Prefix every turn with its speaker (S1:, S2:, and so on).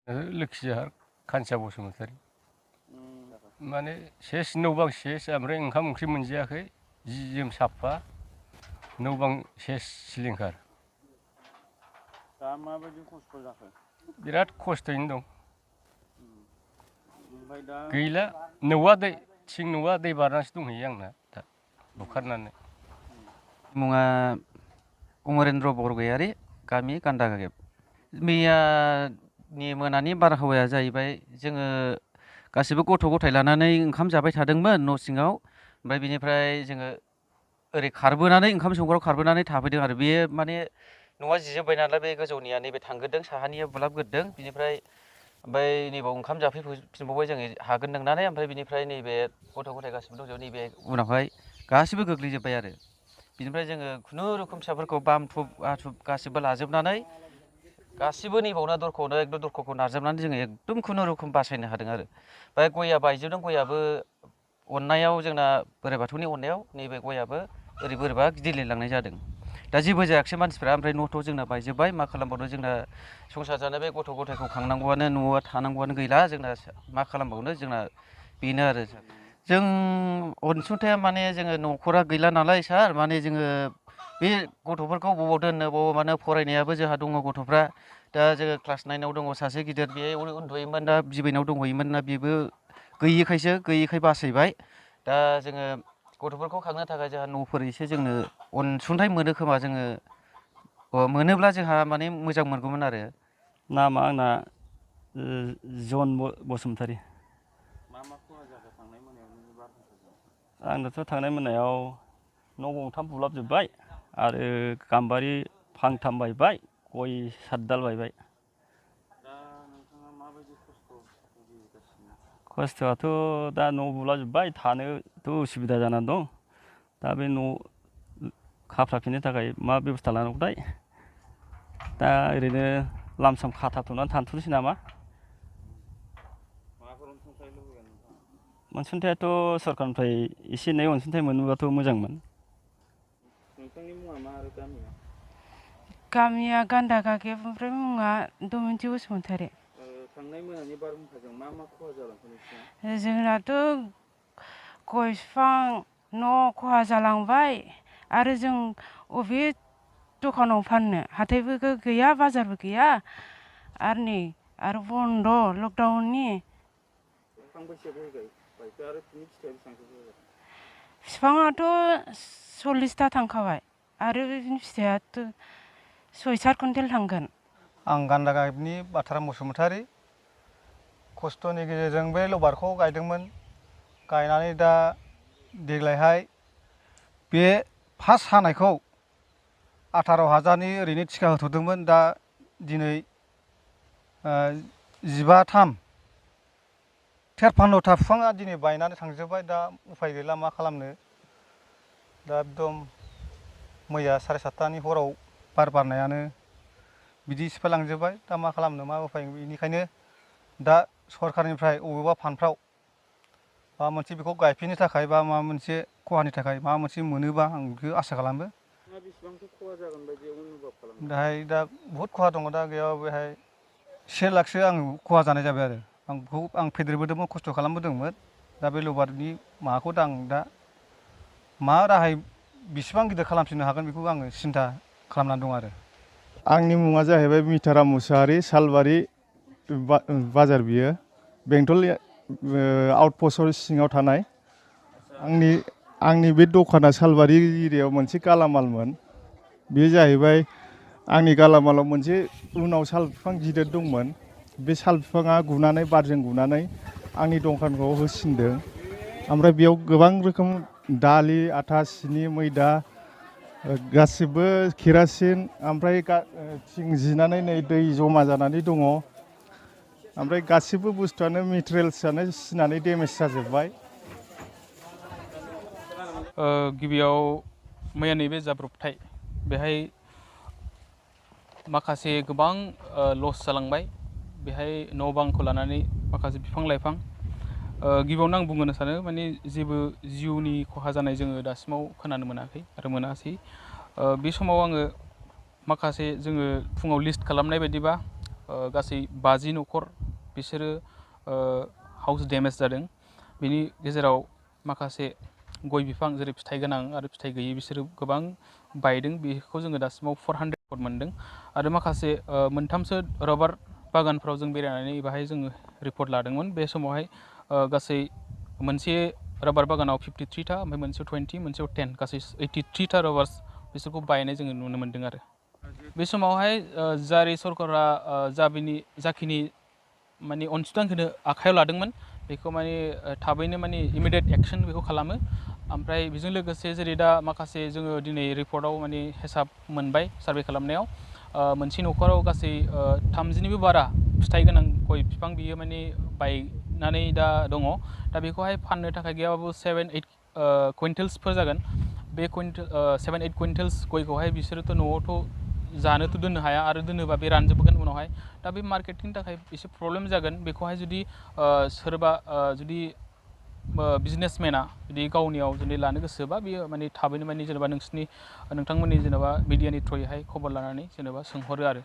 S1: लोखिजाहार खानसा बसुमतारी माने सेस न' बां सेस ओमफ्राय ओंखाम ओंख्रि मोनजायाखै जि जोम साफा न' बां सेस सिलिंखार
S2: दा माबायदि खस्थ' जाखो
S1: बिराद खस्थ'यैनो दं
S2: ओमफ्राय दा
S1: गैला न'आ दै थिं न'आ दै बारनासो दंहैयो आंना दा बुखारनानै
S3: मुङा अमरेन्द्र बरगयारी गामि गान्दागागेब मैयानि मोनानि बारहावाया जाहैबाय जोङो गासिबो गथ' गथाय लानानै ओंखाम जाबाय थादोंमोन न' सिङाव ओमफ्राय बिनिफ्राय जोङो ओरै खारबोनानै ओंखाम संग्रायाव खारबोनानै थाफैदों आरो बेयो माने न'आ जिजोब्बाय नालाय बे गोजौनिया नैबे थांग्रोदों साहानिया बुलाबग्रोदों बिनिफ्राय ओमफ्राय नैबाव ओंखाम जाफैफिनबावबाय जोङो हागोन नोंनानै ओमफ्राय बिनिफ्राय नैबे गथ' गथाय गासिबो दंजोबो नैबे उनावहाय गासिबो गोग्लैजोब्बाय आरो बिनिफ्राय जोङो खुनुरुखुम फिसाफोरखौ बामथुब आथुब गासिबो लाजोबनानै गासिबो नैबावना दरखौनो एकदम दरखौखौ नारजोबनानै जोङो एकदम खुनुरुखुम बासायनो हादों आरो ओमफ्राय गया बायजोबदों गयाबो अननायाव जोंना बोराइ बाथौनि अननायाव नैबे गयाबो ओरै बोरैबा गिदिरलांनाय जादों दा जेबो जायाखिसै मानसिफ्रा ओमफ्राय न'थ' जोंना बायजोब्बाय मा खालामबावनो जोंना संसार जानाय बे गथ' गथायखौ खांनांगौआनो न'आव थानांगौआनो गैला जोंना मा खालामबावनो जोंना बेनो आरो जों अनसुंथाया माने जोङो न'खरा गैला नालाय सार माने जोङो बे गथ'फोरखौ बबाव दोननो बबाव मानो फरायनायाबो जोंहा दङ गथ'फ्रा दा जोङो क्लास 9आव दङ सासे गिदिर बे उन्दुयोमोन दा बिबैनाव दंहैयोमोन ना बेबो गैयिखाय बासायबाय दा जोङो गथ'फोरखौ खांनो थाखाय जोंहा न'फोर एसे जोंनो अनसुंथाइ मोनो खोमा जोङो मोनोब्ला जोंहा माने मोजां मोनगौमोन आरो
S2: नामा आंना जन बसुमतारी मा खहा जाखो थांनाय मोनायाव बारहुंखाजों आंनाथ' थांनाय मोनायाव न' गंथाम बुलाबजोब्बाय आरो गाम्बारि फांथाम बायबाय गय 7 दाल बायबाय दा नोंथाङा माबायदि खस्थ' भुगिगासिनो खस्थ'आथ' दा न' बुलाजोब्बाय थानोथ' उसुबिदा जानानै दं दा बे न' खाफ्राफिननो थाखाय मा बेबस्था लानांगौथाय दा ओरैनो लामसाम खाथाबथ'नानै थानथ'नोसै नामा माबाफोर अनसुंथाइ लुबैगोन नोंथाङा अनसुंथायाथ' सरकारनिफ्राय एसे एनै अनसुंथाइ मोनोबाथ' मोजांमोन नोंथांनि मुङा मा आरो
S4: गामिया गान्दागागेब ओमफ्राय मुङा दमयन्ति बसुमतारी
S2: थांनाय मोनानि बारहुंखाजों मा खहा जालांखो नोंसिना
S4: जोंनाथ' गय बिफां न' खहा जालांबाय आरो जों अबे दखानाव फाननो हाथायबो गैया बाजारबो गैया आरो नै आरो बन्द' लकडाउननि
S2: फांबैसे गय बायखो आरो बिनि फिथाइया बेसेबांसो जाखो
S4: बिफाङाथ' 40ता थांखाबाय आरो बिनि फिथाइयाथ' 6-7 कुइन्टेल थांगोन
S5: आं गान्दागागेबनि बाथाराम बसुमतारी खस्थ'नि गेजेरजों बे लबारखौ गायदोंमोन गायनानै दा देग्लायहाय बे फार्स्ट हानायखौ 18,000नि ओरैनो थिखा होथ'दोंमोन दा दिनै 15-13 बिफाङा दिनै बायनानै थांजोब्बाय दा उफाय गैला मा खालामनो दा एकदम मैया 7:30नि हराव बार बारनायानो बिदि सिफायलांजोब्बाय दा मा खालामनो मा उफाय बेनिखायनो दा सरकारनिफ्राय अबेबा फान्डफ्राव माबा मोनसे बेखौ गायफिननो थाखाय बा माबा मोनसे खहानि थाखाय माबा मोनसे मोनोबा आं बेखौ आसा खालामो दाहाय दा बहुद खहा दङ दा गैयाबा बेहाय 1 लाखसो आं खहा जानाय जाबाय आरो आं फेदेरबोदोंमोन खस्थ' खालामबोदोंमोन दा बे लबारनि माबाखौ दा आं दा मा राहायै बेसेबां गिदिर खालामफिननो हागोन बेखौ आङो सिन्था खालामनानै दं आरो आंनि मुङा जाहैबाय मिथाराम मुसाहारि सालबारि बाजार बियो बेंटल आउटपस्टआव सिङाव थानाय आंनि बे दखाना सालबारि एरियायाव मोनसे गालामालमोन बे जाहैबाय आंनि गालामालाव मोनसे उनाव साल बिफां गिदिर दंमोन बे साल बिफाङा गुनानै बारजों गुनानै आंनि दखानखौ होसिनदों ओमफ्राय बेयाव गोबां रोखोम दालि आटा सिनि मैदा गासिबो केरासिन ओमफ्राय थिं जिनानै नै दै जमा जानानै दङ ओमफ्राय गासिबो बुस्थुआनो मेटेरियेल्सआनो सिनानै डेमेज जाजोब्बाय
S6: गिबियाव मैया नैबे जाब्रबथाय बेहाय माखासे गोबां लस जालांबाय बेहाय न' बांखौ लानानै माखासे बिफां लाइफां गिबियावनो आं बुंनो सानो माने जेबो जिउनि खहा जानाय जोङो दासिमाव खोनानो मोनाखै आरो मोनासै बे समाव आङो माखासे जोङो फुङाव लिस्ट खालामनाय बायदिबा गासै 50 न'खर बिसोरो हाउस डेमेज जादों बिनि गेजेराव माखासे गय बिफां जेरै फिथाइ गोनां आरो फिथाइ गैयै बिसोरो गोबां बायदों बेखौ जोङो दासिमाव 400 रिपर्ट मोनदों आरो माखासे मोनथामसो रबार बागानफ्राव जों बेरायनानै बाहाय जोङो रिपर्ट लादोंमोन बे समावहाय गासै मोनसे रबार बागानाव 53 था ओमफ्राय मोनसेयाव 20 मोनसेयाव 10 गासै 83 था रबार्स बिसोरखौ बायनाय जोङो नुनो मोनदों आरो बे समावहाय जारि सरकारा जाखिनि माने अनसुंथाइखौ आखायाव लादोंमोन बेखौ माने थाबैनो माने इमिडियेट एक्सन बेखौ खालामो ओमफ्राय बेजों लोगोसे जेरै दा माखासे जोङो दिनै रिपर्टआव माने हिसाब मोनबाय सार्भे खालामनायाव मोनसे न'खराव गासै 30निबो बारा फिथाइ गोनां गय बिफां बियो माने बायनानै दा दङ दा बेखौहाय फाननो थाखाय गैयाबाबो 7-8 कुइन्टेल्सफोर जागोन बे 7-8 कुइन्टेल्स गयखौहाय बिसोरोथ' न'आवथ' जानोथ' दोननो हाया आरो दोनोबा बे रानजोबगोन उनावहाय दा बे मार्केटिंनि थाखाय एसे प्रब्लेम जागोन बेखौहाय जुदि सोरबा जुदि बिजनेसमेना जुदि गावनियाव जुदि लानो गोसोबा बियो माने थाबैनो माने जेनेबा नोंथांमोननि जेनेबा मिडियानि थ्रुयैहाय खबर लानानै जेनेबा सोंहरो आरो